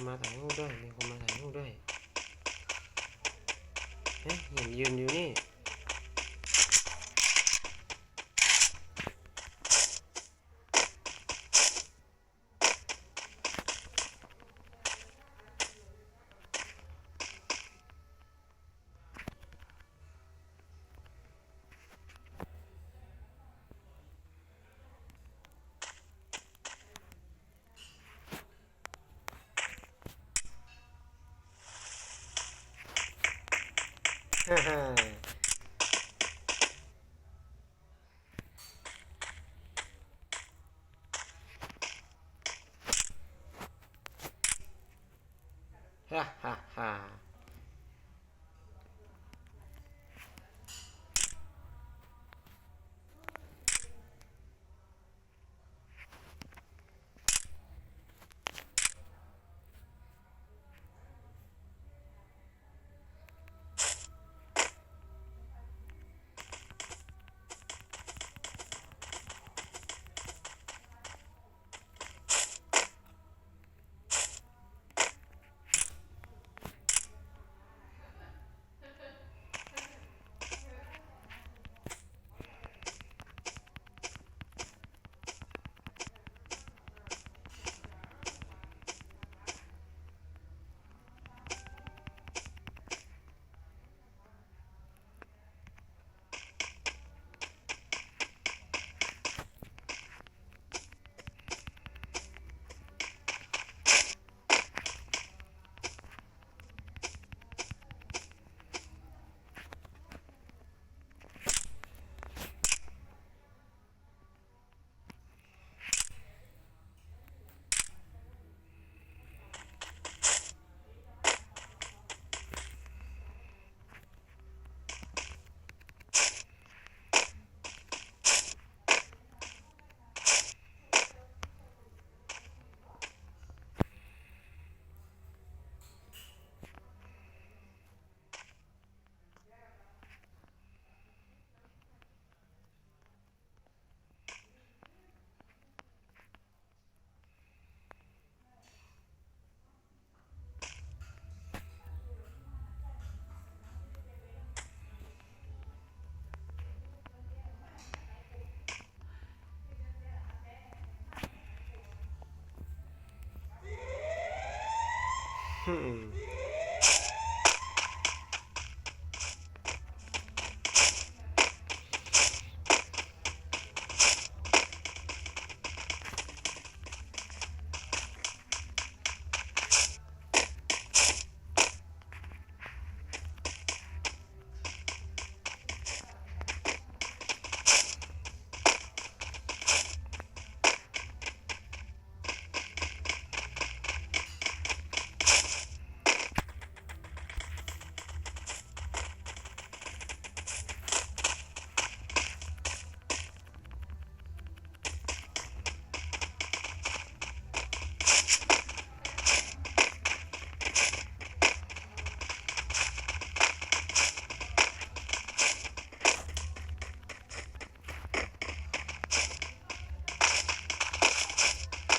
Mas thaum ub dua, nws kuj mas thaum ub dua. Hej, yws yws ne.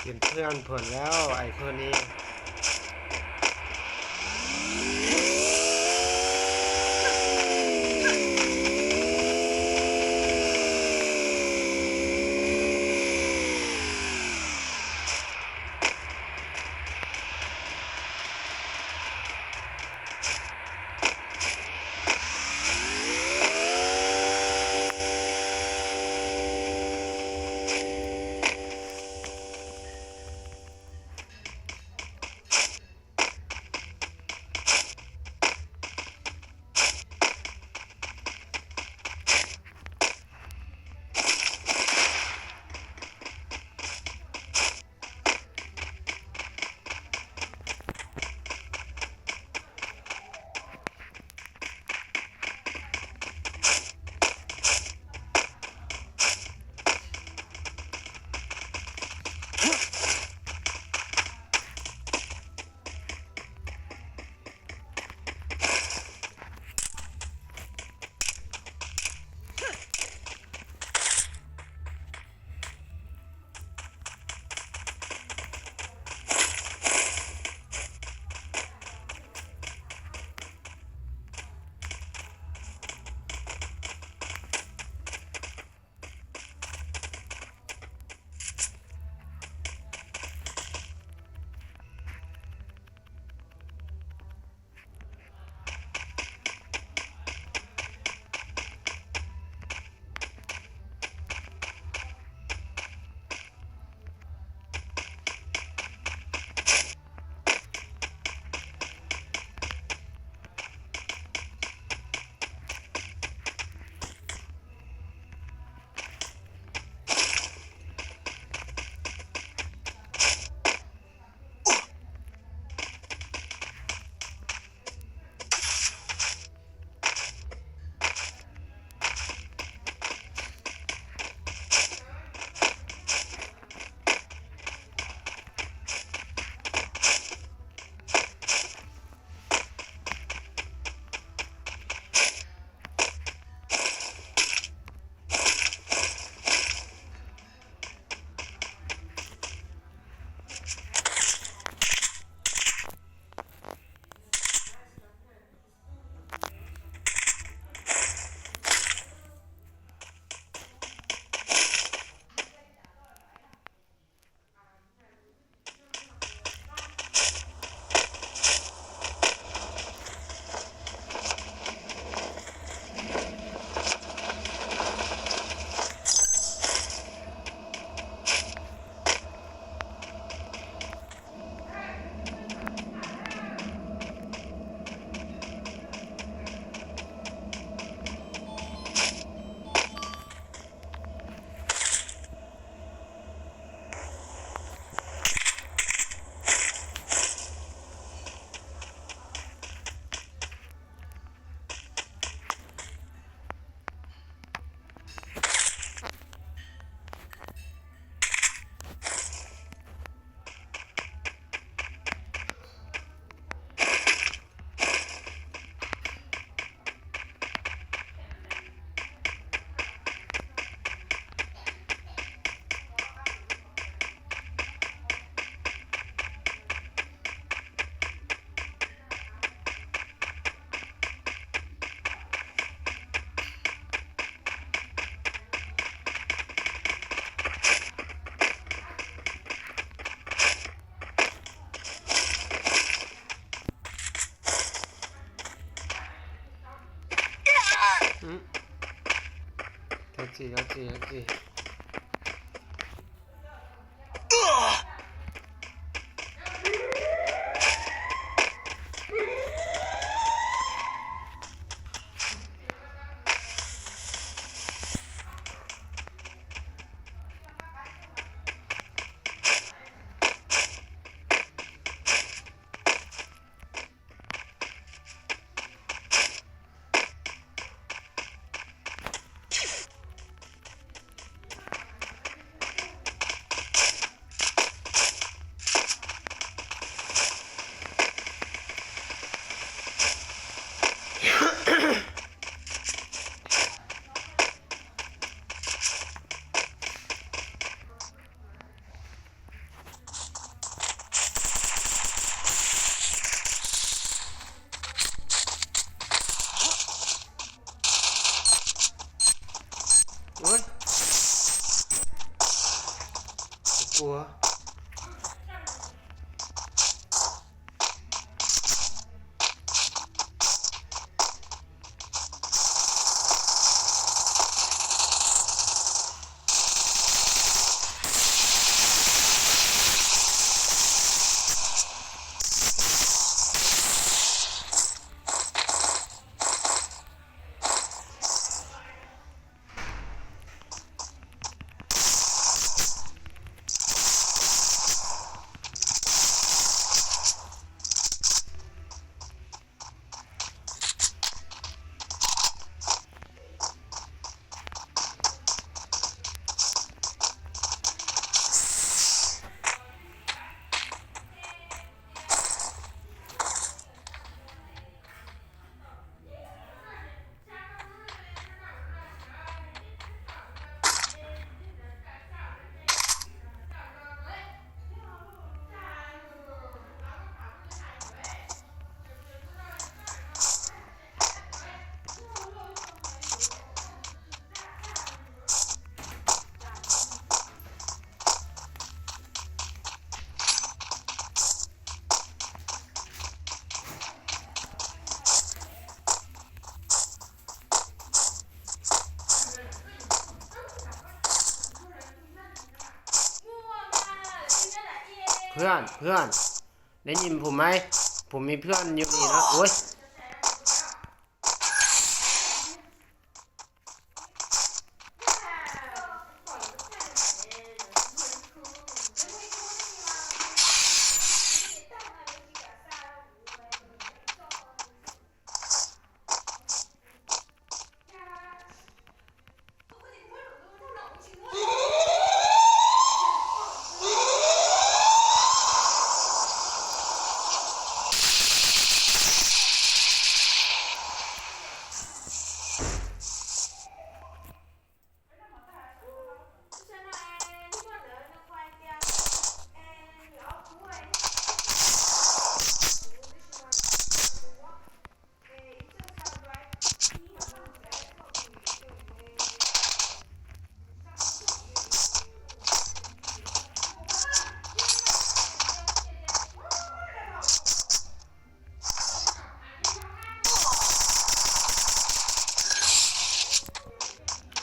เปลี่ยนเพื่อนผลแล้วไอ้พวกนี้ Thov txim, thov txim, thov txim. Ua, ua. พื่อน เพื่อน ได้ยินผมไหม ผมมีเพื่อนอยู่นี่นะ โอ๊ย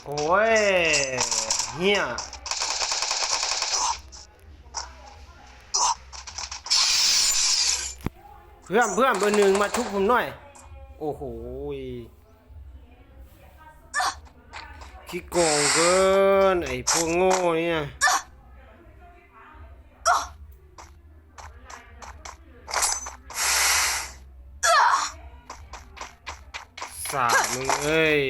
โอ้ย เฮีย เพื่อน เพื่อน เบอร์หนึ่ง มาชุบผมหน่อย โอ้โหย ขี้โกงเกิน ไอ้พวกโง่เนี่ย สาดมึงเอ้ย